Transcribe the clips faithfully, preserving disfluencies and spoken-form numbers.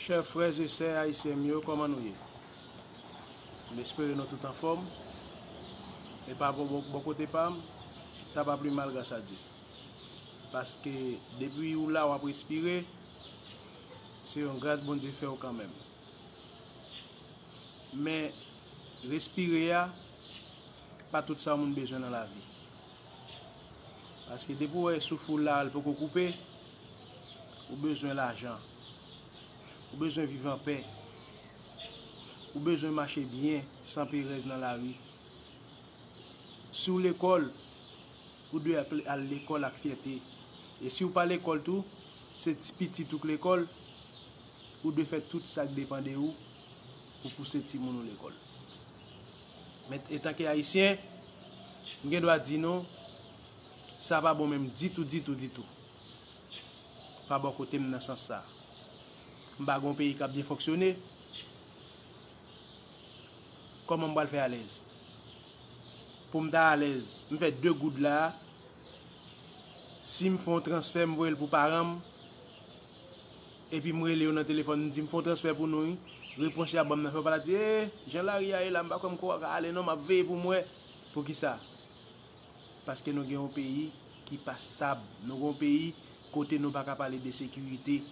Chè frè e sè ayisyen m yo, kòman nou ye? M espere nou tout anfòm. E pa bò, bò, bò kote pa m, sa pa pi mal, gras a Dye. Paske depi ou la, w ap respire, se yon gras Bondye fè w kanmenm. Men, respire a, pa tout sa moun bezwen nan lavi. Paske depi w wè souf ou la, l poko koupe, ou bezwen lajan. Ou bezwen viv anpè. Ou bezwen mache byen, san perèz nan lari. Si w lekòl, ou dwe ak, al lekòl ak fyète. E si w pa lekòl tou, se ti pitit ou k lekòl, ou dwe fè tout sa k depann de ou pou pouse timoun ou lekòl. Men, etanke ayisyen, m gen dwa di nou, sa pa bon menm ditou, ditou, ditou. Pa bò kote m nan sans sa. M pa gen yon peyi k ap byen fonksyone. Kòman m pral fè alèz? Pou m ta alèz, m fè de goud la, si m fè yon transfè, m voye l pou paran m, epi m rele yo nan telefòn, m di, "M fè yon transfè pou nou, wi." Repons y ap ban m nan, fè w pa ta di, "E, jan lari a ye la, m pa kwè m ko ka ale non, m ap veye pou m wè." Poukisa? Paske nou gen yon peyi ki pa stab. Nou gen yon peyi kote nou pa ka pale de sekirite.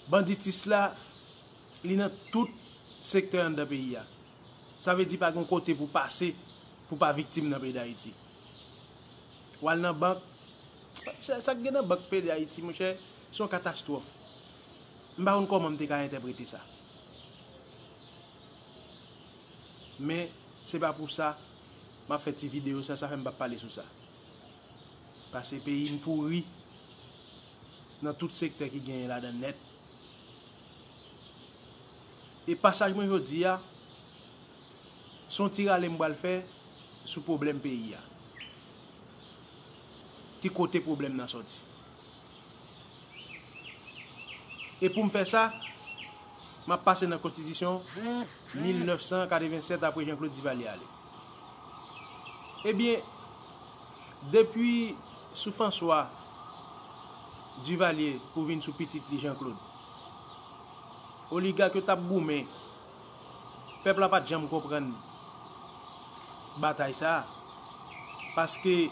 Banditis la, li nan tout sektè anndan peyi a. Sa vle di pa gen yon kote pou pase pou pa viktim nan peyi Dayiti. W al nan bank, sa, sa k gen nan bank peyi Dayiti, monchè, se yon katastwòf. M pa konn kòman m te ka entèprete sa. Men, se pa pou sa m ap fè ti videyo sa, sa fè m p ap pale sou sa. Paske peyi m pouri nan tout sektè ki genyen ladan nèt. E pasaj mwen jodi a, se yon ti rale m pral fè sou pwoblèm peyi a. Ki kote pwoblèm nan sòti? E pou m fè sa, m ap pase nan konstitisyon mil nèf san katrevennsèt apre Jean Claude Duvalier ale. Ebyen, depi sou François Duvalier pou vin sou pitit li Jean Claude, oligak yo t ap goumen. Pèp la pa t janm konprann batay sa a. Paske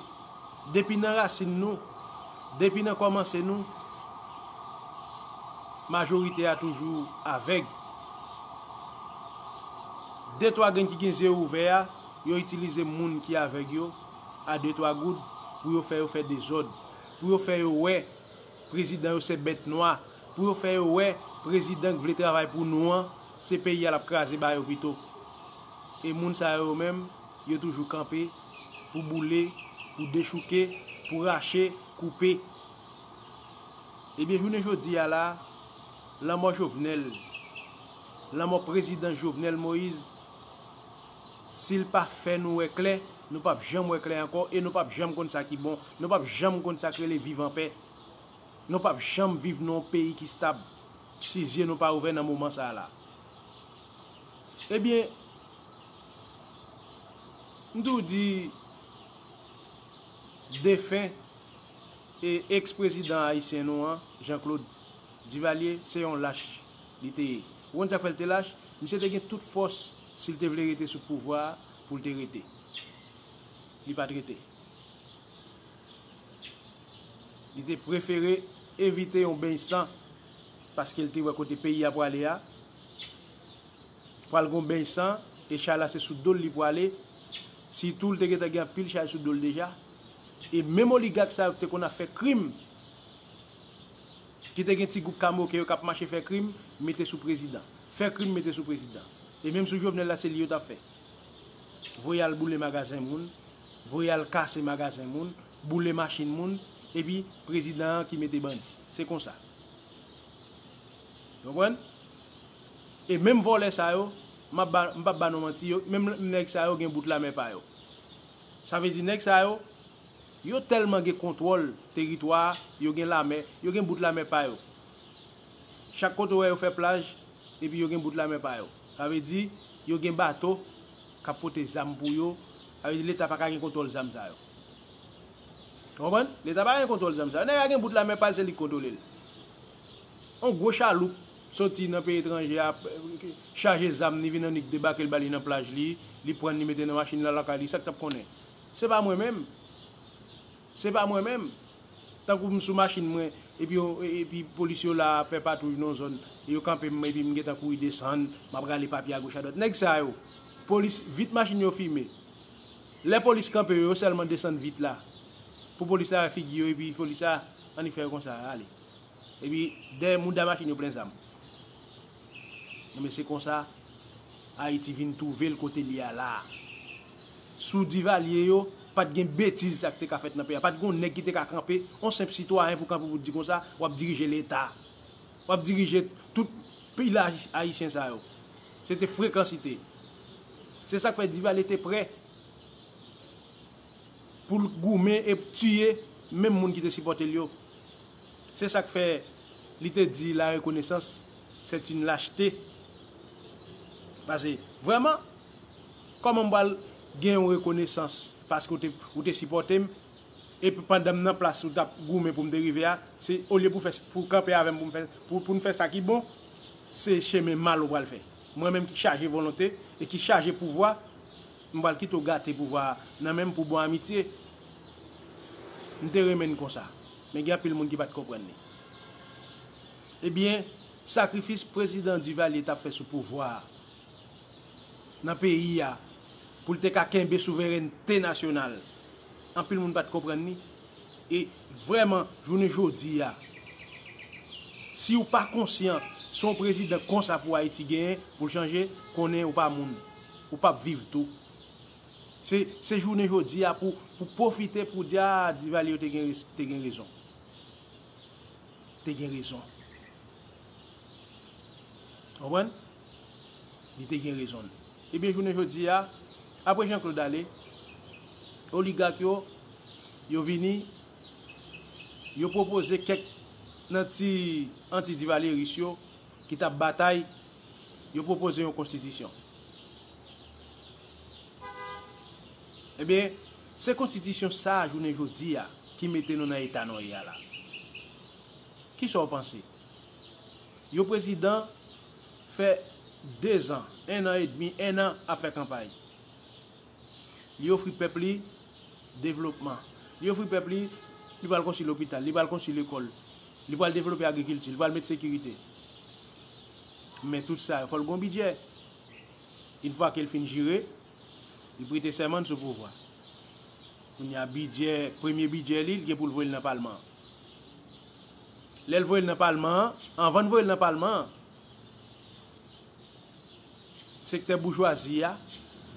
depi nan rasin nou, depi nan kòmanse nou, majorite a toujou avèg. De twa grenn ki gen zye ouvè a, yo itilize moun ki avèg yo a de twa goud pou yo fè yo fè dezòd, pou yo fè yo wè prezidan yo se bèt nwa, pou yo fè yo wè prezidan k vle travay pou nou an, se peyi a l ap kraze ba yo pito. E moun sa yo menm, yo toujou kanpe pou boule, pou dechouke, pou rache, koupe. Ebyen, jounen jodi a la, lanmò Jovenel, lanmò prezidan Jovenel Moïse, si l pa fè nou wè klè, nou p ap janm wè klè ankò e nou p ap janm konn sa ki bon, nou p ap janm konn sa k rele viv anpè. Nou p ap janm viv nan yon peyi ki stab si zye nou pa ouvè nan moman sa a la. Ebyen, m tou di defen e eks prezidan ayisyen nou an, Jean Claude Duvalier, se yon lach li te ye. Ou konn sa k fè l te lach? Misye te gen tout fòs, si l te vle rete sou pouvwa a, pou l te rete. Li pa t rete. Li te prefere evite yon beny san, paske l te wè kote peyi a prale a. Pral gen yon beny san, e chay la se sou do l li prale. Sitou, l te gentan gen anpil chay sou do l deja. E menm oligak sa yo ki te konn ap fè krim, ki te gen ti gwoup kamoken yo k ap mache fè krim, mete sou prezidan. Fè krim, mete sou prezidan. E menm sou Jovenel la, se li yo t ap fè. Voye al boule magazen moun, voye al kase magazen moun, boule machin moun, epi prezidan an ki mete bandi. Se konsa. Ou konprann? E menm vòlè sa yo, m ap ba, m p ap ba nou manti, yo, menm nèg sa yo gen bout lame pa yo. Sa vle di nèg sa yo, yo tèlman gen kontwòl teritwa a, yo gen lame, yo gen bout lame pa yo. Chak kote w wè yo fè plaj, epi yo gen bout lame pa yo. Sa vle di, yo gen bato k ap pote zam pou yo. Sa vle di, Leta pa ka gen kontwòl zam sa yo. Ou konprann? Leta pa gen kontwòl zam sa yo. Nèg la gen bout lame pa l, se li k kontwole l. On gwo chaloup soti nan peyi etranje a, chaje zam, li vin annik debake l ba li nan plaj li, li pran l, li mete nan machin l al lakay li, sa k t ap konnen? Se pa mwen menm. Se pa mwen menm. Tankou m sou machin mwen, epi yo, epi polis yo la ap fè patwouy nan zòn, yo kanpe m, epi m gentan kouri desann, m ap rale papye agoch adwat. Nèg sa yo, polis, vit machin yo fimen. Lè polis kanpe yo, yo sèlman desann vit la. Pou polis la wè figi yo, epi polis la annik fè yo konsa, ale. Epi dèyè mouda machin yo plen zam. Enben se konsa Ayiti vin twouve l kote l ye a la a. Sou Divalye yo, pa t gen betiz sa k te ka fèt nan peyi a. Pa t gen yon nèg ki te ka kanpe, yon senp sitwayen pou kanpe pou di konsa, w ap dirije Leta. W ap dirije tout pil Ayisyen sa yo. Se te frekansite. Se sa k fè Divalye te prè pou l goumen e tiye menm moun ki te sipòte l yo. Se sa k fè li te di la reconnaissance, c'est une lâcheté. Paske, vrèman, kòman m pral gen yon rekonesans paske w te, ou te sipòte m, epi pandan m nan plas ou t ap goumen pou m te rive a, se olye pou fè, pou kanpe avè m pou m fè, pou, pou n fè sa ki bon, se chemen mal ou pral fè. Mwen menm ki chaje volonte e ki chaje pouvwa, m pral kite w gate pouvwa a nan men m pou bon amitye. M te renmen n konsa. Men gen anpil moun ki pa t konprann li. Ebyen, sakrifis prezidan Duvalier t ap fè sou pouvwa a nan peyi a, pou l te ka kenbe souverènte nasyonal, anpil moun pa t konprann li. E vrèman, jounen jodi a, si w pa konsyan, se yon prezidan konsa pou Ayiti genyen, pou l chanje, konnen ou pa moun. Ou p ap viv tou. Se, se jounen jodi a pou, pou pwofite pou di, a, Duvalier te gen res-, te gen rezon. Te gen rezon. Konprann? Li te gen rezon l. Ebyen, jounen jodi a, apre Jean Claude ale, oligak yo, yo vini, yo pwopoze kèk nan ti anti-divalyeris yo ki t ap batay, yo pwopoze yon konstitisyon. Ebyen, se konstitisyon sa a, jounen jodi a, ki mete nou nan eta nou ye a la. Kisa w panse? Yon prezidan fè dezan, en an edmi, en an ap fè kanpay. Li ofri pèp li devlopman. Li ofri pèp li, li pral konstwi lopital, li pral konstwi lekòl, li pral devlope agrikilti, li pral met sekirite. Men tout sa yo, fò l gon bidjè. Yon fwa ke l fin jire, li prete sèman l sou pouvwa. Kounye a, bidjè, premye bidjè li, li gen pou l voye l nan palman an. Lè l voye l nan palman an, anvan l voye l nan palman an, sektè boujwazi a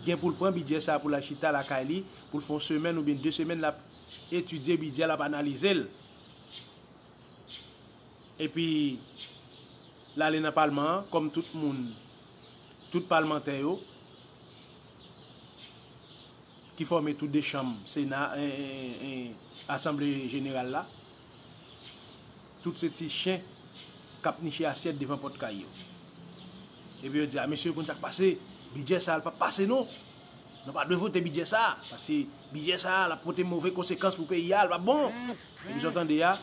gen pou l pran bidjè sa a pou l al chita lakay li, pou l fè yon semèn oubyen de semèn, l ap etidye bidjè, l ap analize l. Epi, l ale nan palman an, kòm tout moun, tout palmantè yo, ki fòme tou de chanm, Sena, en, en, en, Asanble Jeneral la, tout se ti chen k ap niche asyèt devan pòt kay yo. Epi yo di, a, mesye, konn sa k pase, bidjè sa a, l p ap pase non. Nou pa dwe vote bidjè sa a, paske bidjè sa a, l ap pote move konsekans pou peyi a, l p ap bon. Epi sa w tande a,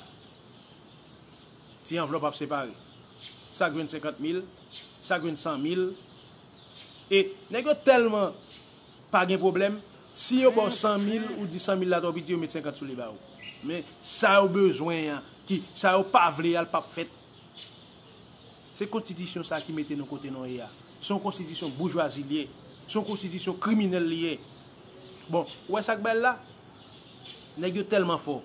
ti anvlòp ap separe. Sa k jwenn senkant mil, sa k jwenn san mil. E nèg yo tèlman pa gen pwoblèm, si yo ba w san mil, ou di san mil la twò piti, yo met senkant sou li ba ou. Men sa yo bezwen an, ki, sa yo pa vle a, l p ap fèt. Se konstitisyon sa ki mete nou kote nou ye a. Se yon konstitisyon boujwazi li ye. Se yon konstitisyon kriminèl li ye. Bon, ou wè sa k bèl la? Nèg yo tèlman fò.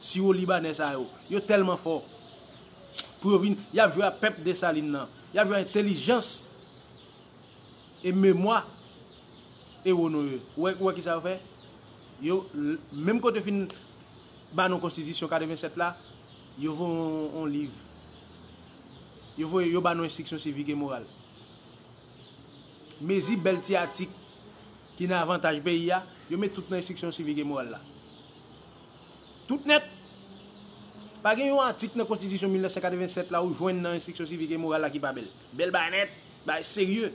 Siwo libanè sa yo, yo tèlman fò. Pou yo vin, y ap jwe ak pèp Desalin nan. Y ap jwe ak entèlijans e memwa ewo nou yo. Ou wè, ou wè kisa yo fè? Yo, l-, menm kote yo fin ba nou konstitisyon katrevennsèt la, yo voye yon, yon liv. Yo voye, yo ba nou enstriksyon sivik e moral. Mezi bèl ti atik ki nan avantaj peyi a, yo met tout nan enstriksyon sivik e moral la. Tout nèt. Pa gen yon atik nan konstitisyon mil nèf san katrevennsèt la ou jwenn nan enstriksyon sivik e moral la ki pa bèl. Bèl bagay nèt, bagay serye.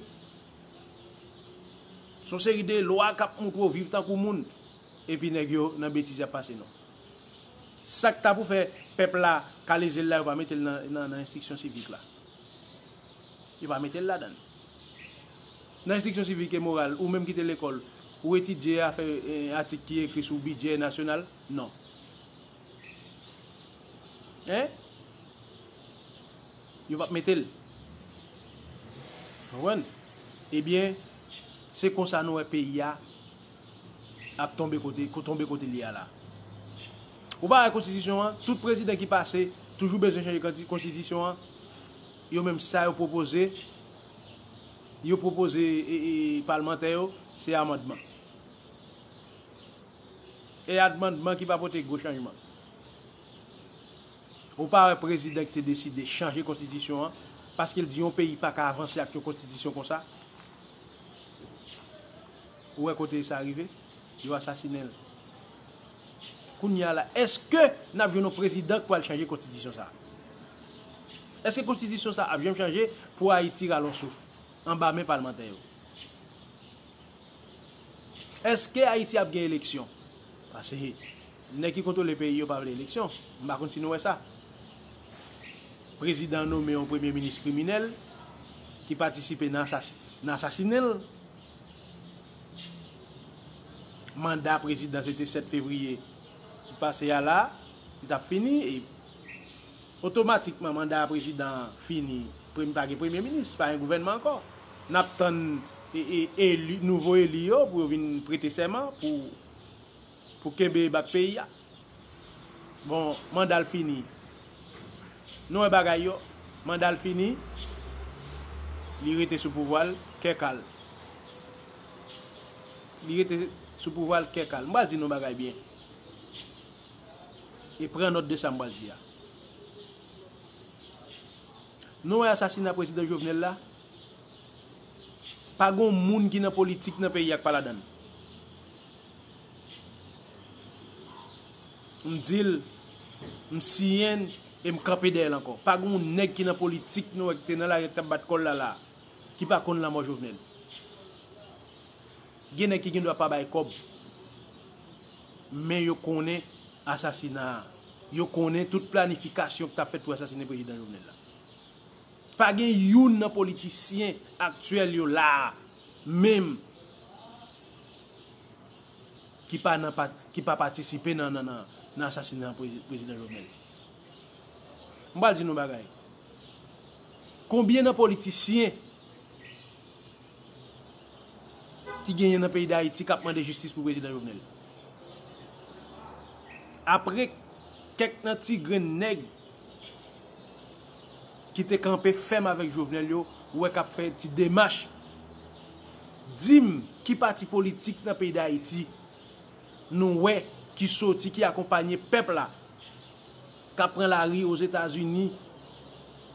Se yon seri de lwa k ap montre w viv tankou moun. Epi nèg yo nan betiz y ap pase nou. Sa k ta pou fè pèp la kale zyel la, yo pa mete l nan, nan, nan enstriksyon sivik la. Yo pa mete l ladan l. Nan enstriksyon sivik e moral, ou menm ki te lekòl, ou etidye afè, eh, atik ki ekri sou bidjè nasyonal? Non. Hein? Yo p ap mete l. Konprann? Ebyen, se konsa nou wè peyi a ap tonbe kote, ko tonbe kote l ye a la. Ou pa wè konstitisyon an, tout prezidan ki pase, toujou bezwen chanje konti-, konstitisyon an. Yo menm sa yo pwopoze, yo pwopoze, e, e, palmantè yo, se amandman. E amandman ki pa pote gwo chanjman. Ou pa wè prezidan ki te deside chanje konstitisyon an, paske l di yon peyi pa ka avanse ak yon konstitisyon konsa? Ou wè kote sa rive? Yo asasinen l. Kounye a la, èske n ap jwenn yon prezidan k pral chanje konstitisyon sa a? Èske konstitisyon sa a ap janm chanje pou Ayiti rale yon souf anba men palmantè yo? Èske Ayiti ap gen eleksyon? Paske nèg ki kontwole peyi yo pa vle eleksyon. M pa konn si nou wè sa. Prezidan an nome yon premye minis kriminèl ki patisipe nan asas-, nan asasinen l. Manda prezidan se te sèt fevriye ki pase a la, li t ap fini, e otomatikman manda prezidan an fini, premye, pa gen premye minis, pa gen gouvènman ankò. N ap tann, e, e, eli, nouvo eli yo pou yo vin prete sèman pou, pou kenbe bak peyi a. Bon, manda l fini. Nou wè bagay yo, manda l fini, li rete sou pouvwa l, kè kal. Li rete sou pouvwa l, kè kal. M pral di nou bagay byen. E pran nòt de sa m pral di a. Nou wè asasina prezidan Jovenel la? Pa gon moun ki nan politik nan peyi a k pa ladan l. M di l, m siyen l e m kanpe dèyè l ankò. Pa gon nèg ki nan politik nou wè ki te nan lari k t ap bat kò l la la, ki pa konn lanmò Jovenel. Gen nèg ki gen dwa pa bay kòb, men yo konnen asasina a. Yo konnen tout planifikasyon ki t ap fèt pou asasinen prezidan Jovenel la. Pa gen youn nan politisyen aktyèl yo la a menm ki pa nan pa, ki pa patisipe nan, nan, nan, nan asasina prezi-, prezidan Jovenel. M pral di nou bagay. Konbyen nan politisyen ki genyen nan peyi Dayiti k ap mande jistis pou prezidan Jovenel? Apre kèk nan ti grenn nèg ki te kanpe fèm avèk Jovenel yo, ou wè k ap fè ti demach. Di m ki pati politik nan peyi Dayiti nou wè ki soti, ki akonpanye pèp la, k ap pran lari Ozetazini,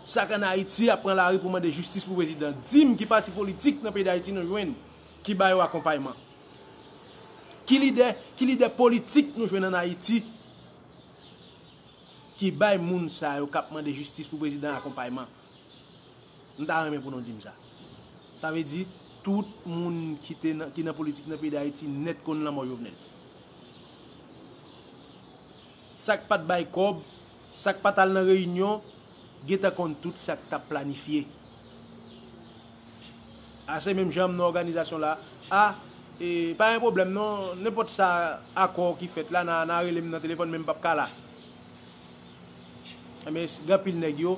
sa k ann Ayiti ap pran lari pou mande jistis pou prezidan. Di m ki pati politik nan peyi Dayiti nou jwenn ki ba yo akonpayman? Ki lidè, ki lidè politik nou jwenn ann Ayiti ki bay moun sa yo k ap mande jistis pou prezidan akonpayman? M ta renmen pou nou di m sa. Sa vle di, tout moun ki te nan, ki nan politik nan peyi Dayiti nèt konn lanmò Jovenel. Sa k pa t bay kòb, sa k pa t al nan reyinyon, gentan konn tout sa k t ap planifye. A, se menm jan m nan òganizasyon la. A, e, pa gen pwoblèm non, nenpòt sa, akò ki fèt la, n a, n a rele m nan telefòn, men m p ap ka la. Ebyen, gen anpil nèg yo,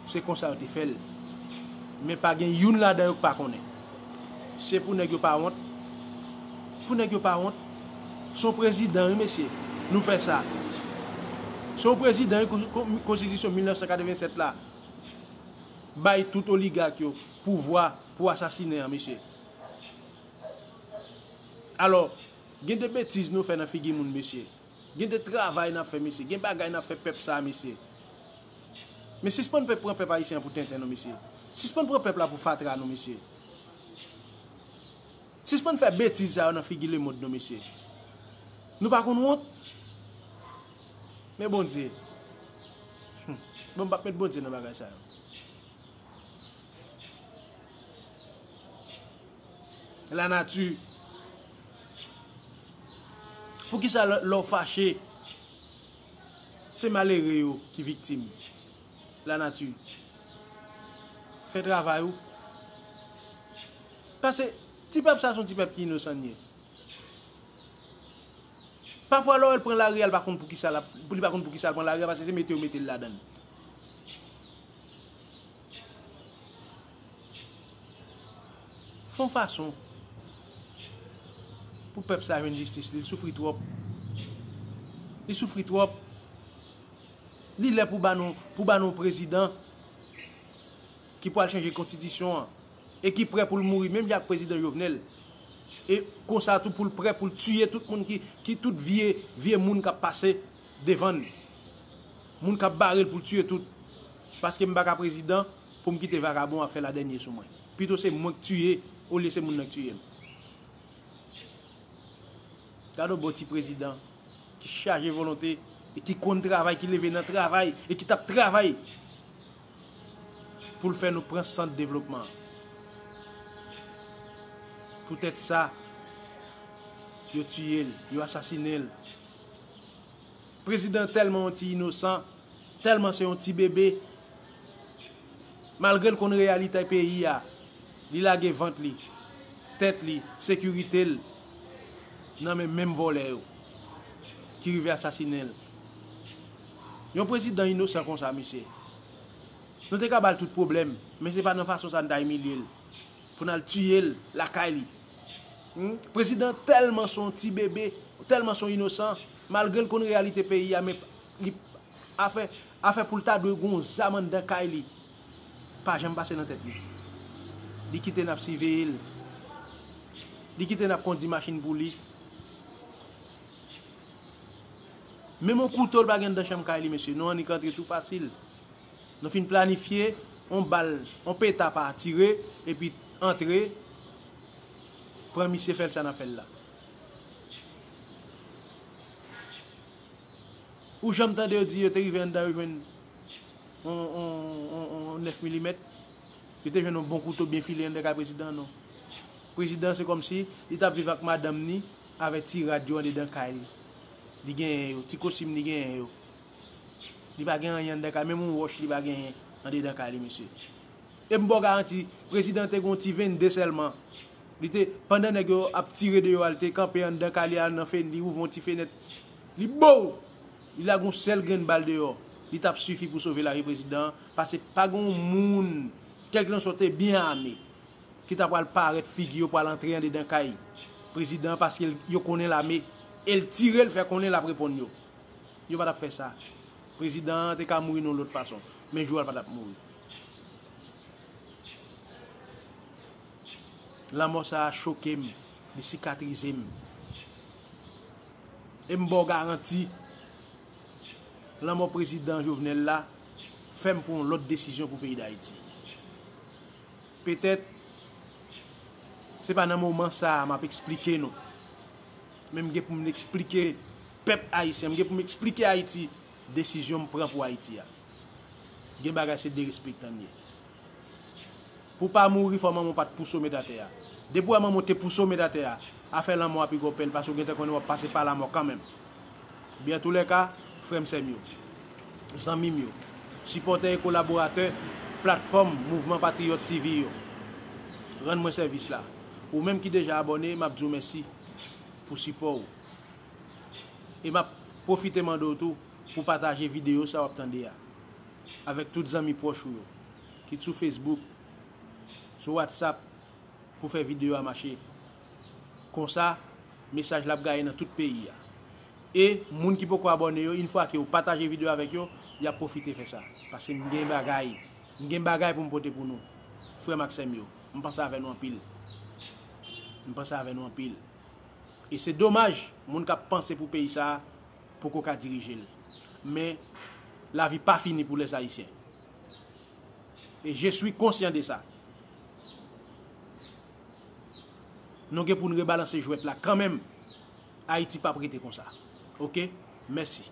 se konsa yo te fè l. Men pa gen youn ladan yo k pa konnen. Se pou nèg yo pa wont. Pou nèg yo pa wont. Se yon prezidan, wi, mesye. Nou fè sa. Se yon prezidan, wi, kon-, kon-, konstitisyon mil nèf san katrevennsèt la bay tout oligak yo pouvwa pou asasinen an, mesye. Alò, gen de betiz nou fè nan figi moun, mesye. Gen de travay n ap fè, mesye. Gen bagay n ap fè pèp sa a, mesye. Men sispann pèp, pran pèp ayisyen an pou tenten, non, mesye. Sispann pran pèp la pou fatra, non, mesye. Sispann fè betiz sa yo nan figi lemonn, non, mesye. Nou pa konn wont? Men Bondye. Hum. Bon, m p ap met Bondye nan bagay sa yo. Lanati. Poukisa lè, lè w fache, Se malere yo ki viktim. Lanati. Fè travay ou. Paske ti pèp sa se yon ti pèp ki inosan l ye. Pafwa lè w wè l pran lari a, li pa konn poukisa l ap, li pa konn poukisa l pran lari a, paske se mete yo mete l ladan l. Fè yon fason pou pèp sa jwenn jistis li, li soufri twòp. Li soufri twòp. Li lè pou ba nou, pou ba nou prezidan ki pral chanje konstitisyon an e ki prè pou l mouri menm jan ak prezidan Jovenel. E konsa tou pou l prè pou l tiye tout moun ki, ki tout vye, vye moun k ap pase devan l. Moun k ap bare l pou l tiye tout. Paske m pa ka prezidan pou m kite vakabon ap fè ladènye sou mwen. Pito se mwen k tiye olye se moun nan k tiye m. Gade yon bon ti prezidan ki chaje volonte e ki konn travay, ki leve nan travay e ki t ap travay pou l fè nou pran sant devlopman an. Poutèt sa, yo tiye l, yo asasinen l. Prezidan tèlman yon ti inosan, tèlman se yon ti bebe. Malgre l konn reyalite peyi a, li lage vant li, tèt li, sekirite l nan men menm vòlè yo ki rive asasinen l. Yon prezidan inosan konsa, mesye. Nou te ka ba l tout pwoblèm, men se pa nan fason sa n ta imilye l. Pou n al tiye l lakay li. Hmm? Prezidan tèlman se yon ti bebe, tèlman se yon inosan, malgre l konn reyalite peyi a, men li, afè, afè pou l ta dwe gen yon zam anndan kay li, pa janm pase nan tèt li. Li kite n ap siveye l. Li kite n ap kondi machin pou li. Menm yon kouto l pa gen anndan chanm kay li, mesye. Nou annik antre tou fasil. Nou fin planifye, yon bal, yon peta pa tire, epi antre, pran misye fè l sa n ap fè l la. Ou janm tande yo di yo te rive anndan yo jwenn yon, yon, yon, yon nèf milimèt? Yo te jwenn yon bon kouto byen file anndan kay prezidan, non. Prezidan se kòmsi li t ap viv ak madanm ni avèk ti rad yo andedan kay li. Li genyen yo, ti kostim li genyen yo. Li pa gen anyen anndan kay, menm yon wòch li pa genyen andedan kay li, mesye. E m ba w garanti, prezidan te gen yon ti vennde sèlman. Li te, pandan nèg yo ap tire deyò a, li te kanpe anndan kay li a nan fen, li ouvri yon ti fenèt. Li bow! Li lage yon sèl grenn bal deyò. Li t ap sifi pou sove lavi prezidan an, paske pa gen yon moun, kèlkanswa te byen ame, ki ta pral parèt figi yo pral antre andedan kay prezidan an, paske l, yo konnen l ame. E l tire, l fè konnen l ap reponn yo. Yo pa t ap fè sa. Prezidan an te ka mouri nan yon lòt fason, men jou a l pa t ap mouri. Lanmò sa a choke m, li sikatrize m. E m ba w garanti, lanmò prezidan Jovenel la fè m pran yon lòt desizyon pou peyi Dayiti. Petèt, se pa nan moman sa a m ap eksplike nou. Men m gen pou m eksplike pèp ayisyen, m gen pou m eksplike Ayiti desizyon m pran pou Ayiti a. Gen bagay se derespektan l ye. Pou w pa mouri, fò manman w pa t pouse w met atè a. Depi w wè manman w te pouse w met atè a, afè lanmò a pi gwo pèl, paske w gentan konnen w ap pase pa lanmò kanmenm. Byen, antoulèka, frè m, sè m yo, zanmi m yo, sipòtè e kolaboratè platfòm Mouvman Patriyòt T V yo, rann mwen sèvis la. Ou menm ki deja abòne, m ap di w mèsi pou sipò w. E m ap pwofite mande w tou pou w pataje videyo sa w ap tande a avèk tout zanmi pwòch ou yo, kit sou Facebook, sou WhatsApp, pou fè videyo a mache. Konsa, mesaj la ap gaye nan tout peyi a. E moun ki poko abòne yo, yon fwa ke w pataje videyo avèk yo, y ap pwofite fè sa. Paske m gen bagay. M gen bagay pou m pote pou nou. Frè m ak sè m yo, m panse avè nou anpil. M panse avè nou anpil. E se domaj, moun k ap panse pou peyi sa a poko ka dirije l. Men, lavi pa fini pou lèzayisyen. E je suis conscient de sa. Nou gen pou n rebalanse jwèt la kanmenm. Ayiti p ap rete konsa. Oke? Mèsi.